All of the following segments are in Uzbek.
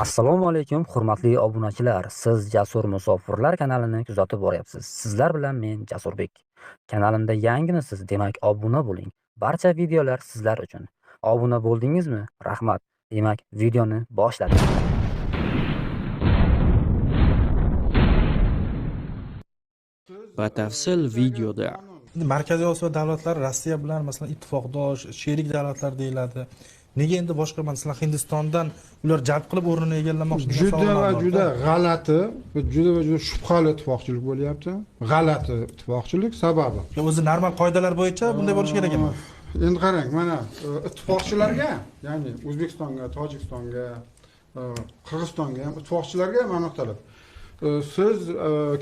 Assalomu alaykum, hurmatli obunachilar. Siz Jasur Musofirlar kanalini kuzatib boryapsiz. Sizlar bilan men Jasurbek. Kanalimda yangimisiz, demak obuna bo'ling. Barcha videolar sizlar uchun. Obuna bo'ldingizmi? Rahmat. Demak, videoni boshladik. Batafsil videoda. Endi Markaziy Osiyo davlatlari Rossiya bilan, masalan, ittifoqdosh, sherik davlatlar deyiladi. Nega endi boshqa, masalan, Hindistondan ular jalb qilib o'rnini egallamoqchi degan Juda savol va ham bor. juda g'alati, juda va juda shubhali ittifoqchilik bo'lyapti. G'alati ittifoqchilik sababi. O'zi normal qoidalar bo'yicha bunday bo'lishi kerak emas. Endi qarang, mana ittifoqchilarga, ya'ni O'zbekistonga, Tojikistonga, Qirg'izistonga ham ittifoqchilarga mana talab. Siz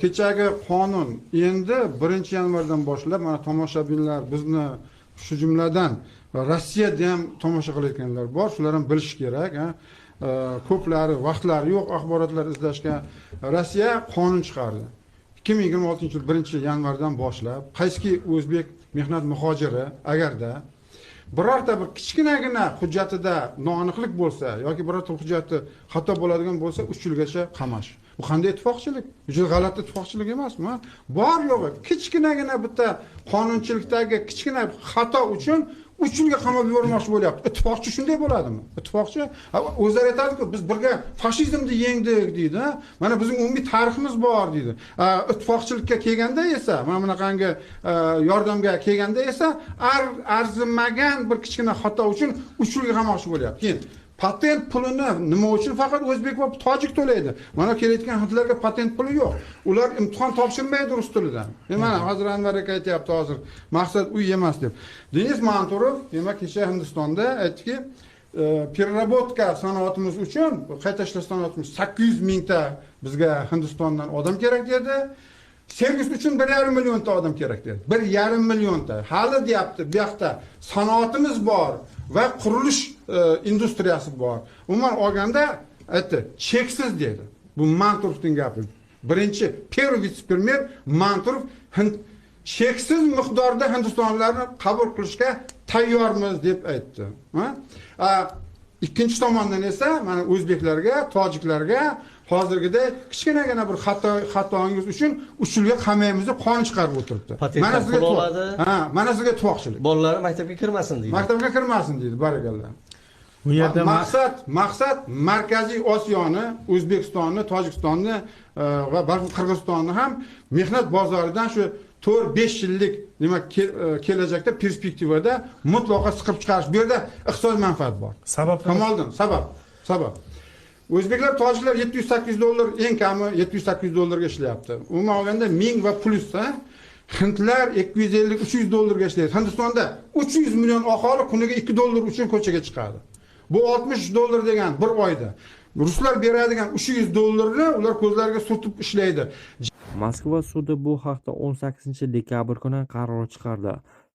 kechagi qonun endi 1-yanvardan boshlab mana tomoshabinlar bizni, shu jumladan Rossiyada ham tomosha qilayotganlar bor, shular ham bilishi kerak, ha. Ko'plari vaqtlari yo'q axborotlar izlashga. Rossiya qonun chiqardi. 2026-yil 1-yanvardan boshlab qaysiki o'zbek mehnat muhojiri agarda birorta bir kichkinagina hujjatida noaniqlik bo'lsa yoki birorta hujjati xato bo'ladigan bo'lsa 3 yilgacha qamash. Bu qanday ittifoqchilik? Bu juda g'alati ittifoqchilik emasmi? Bor yo'g'i kichkinagina bitta qonunchilikdagi kichkina xato uchun 3 yilga qamab yubormoqchi bo'lyapti. Ittifoqchi shunday bo'ladimi? Ittifoqchi o'zlari aytadi-ku, biz birga fashizmni yengdik deydi, mana bizning umumiy tariximiz bor deydi. Ittifoqchilikka kelganda esa, mana bunaqangi yordamga kelganda esa arzimagan bir kichkina xato uchun 3 yilga qamoqchi bo'lyapti. Keyin patent pulini nima uchun faqat o'zbek va tojik to'laydi? Mana kelayotgan hindlarga patent puli yo'q. Ular imtihon topshirmaydi rus tilidan. Mana hozir Anvar aka aytyapti hozir maqsad uy emas deb. Denis Manturov demak kecha Hindistonda aytdiki, переработка sanoatimiz uchun, qayta ishlash sanoatimiz 800 mingta bizga Hindistondan odam kerak dedi. Servis uchun 1,5 millionta odam kerak dedi. 1,5 millionta. Hali deyapti, bu yoqda sanoatimiz bor va qurilish industriyasi bor. Umuman olganda aytdi, cheksiz dedi. Bu Manturovning gapi. Birinchi первый vitse-premyer Manturov cheksiz miqdorda hindistonliklarni qabul qilishga tayyormiz deb aytdi. Ikkinchi tomondan esa mana o'zbeklarga, tojiklarga hozirgiday kichkinagina bir xatoingiz uchun 3 yilga qamaymiz deb qonun chiqarib o'tiribdi. Mana sizga oladi. Ha, mana sizga ittifoqchilik. Bolalari maktabga kirmasin deydi. Maktabga kirmasin deydi, barakalla. Bu yerda maqsad Markaziy Osiyoni, O'zbekistonni, Tojikistonni va balki Qirg'izistonni ham mehnat bozoridan shu 4-5 yillik demak kelajakda perspektivada mutlaqo siqib chiqarish. Bu yerda iqtisodiy manfaat bor. Sabab Kamoliddin, sabab. O'zbeklar, tojiklar 700-800 dollar, eng kami 700-800 dollarga ishlayapti. Umuman olganda 1000 va plus, ha? Hindlar 250-300 dollarga ishlaydi. Hindistonda 300 million aholi kuniga 2 dollar uchun ko'chaga chiqadi. Bu 60 dollar degan bir oyda. Ruslar beradigan 300 dollarni ular ko'zlariga surtib ishlaydi. Moskva sudi bu haqda 18 dekabr kuni qaror chiqardi.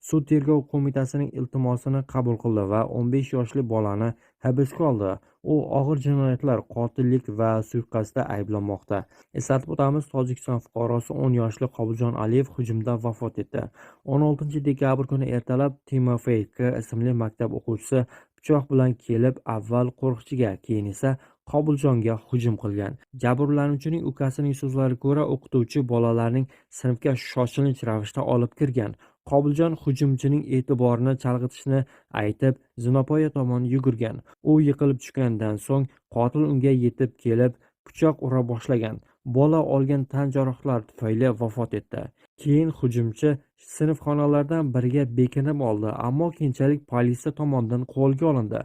Sud tergov qo'mitasining iltimosini qabul qildi va 15 yoshli bolani hibsga oldi. U og'ir jinoyatlar, qotillik va suiqasdda ayblanmoqda. Eslatib o'tamiz, Tojikiston fuqarosi 10 yoshli Qobiljon Aliyev hujumda vafot etdi. 16 dekabr kuni ertalab Timofey K ismli maktab o'quvchisi pichoq bilan kelib, avval qo'riqchiga, keyin esa Qobiljonga hujum qilgan. Jabrlanuvchining ukasining so'zlariga ko'ra, o'qituvchi bolalarning sinfga shoshilinch ravishda olib kirgan. Qobiljon hujumchining e'tiborini chalg'itishini aytib, zinapoya tomon yugurgan. U yiqilib tushgandan so'ng qotil unga yetib kelib, pichoq ura boshlagan. Bola olgan tan jarohatlari tufayli vafot etdi. Keyin hujumchi sinfxonalardan biriga bekinib oldi, ammo keyinchalik politsiya tomonidan qo'lga olindi.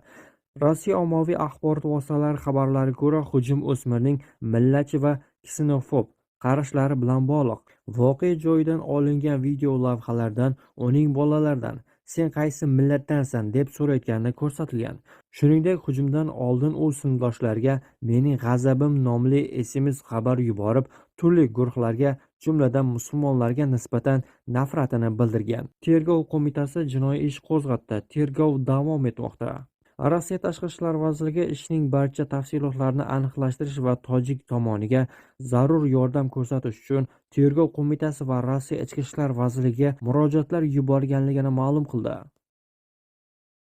Rossiya ommaviy axborot vositalari xabarlariga ko'ra, hujum o'smirning millatchi va ksenofob qarashlari bilan bog'liq. Voqea joyidan olingan video lavhalardan uning bolalardan "Sen qaysi millatdansan?" deb so'rayotgani ko'rsatilgan. Shuningdek, hujumdan oldin u sinfdoshlariga "Mening g'azabim" nomli SMS xabar yuborib, turli guruhlarga, jumladan musulmonlarga nisbatan nafratini bildirgan. Tergov qo'mitasi jinoiy ish qo'zg'atdi. Tergov davom etmoqda. Rossiya Tashqi ishlar vazirligi ishning barcha tafsilotlarini aniqlashtirish va tojik tomoniga zarur yordam ko'rsatish uchun Tergov qo'mitasi va Rossiya Ichki ishlar vazirligiga murojaatlar yuborganligini ma'lum qildi.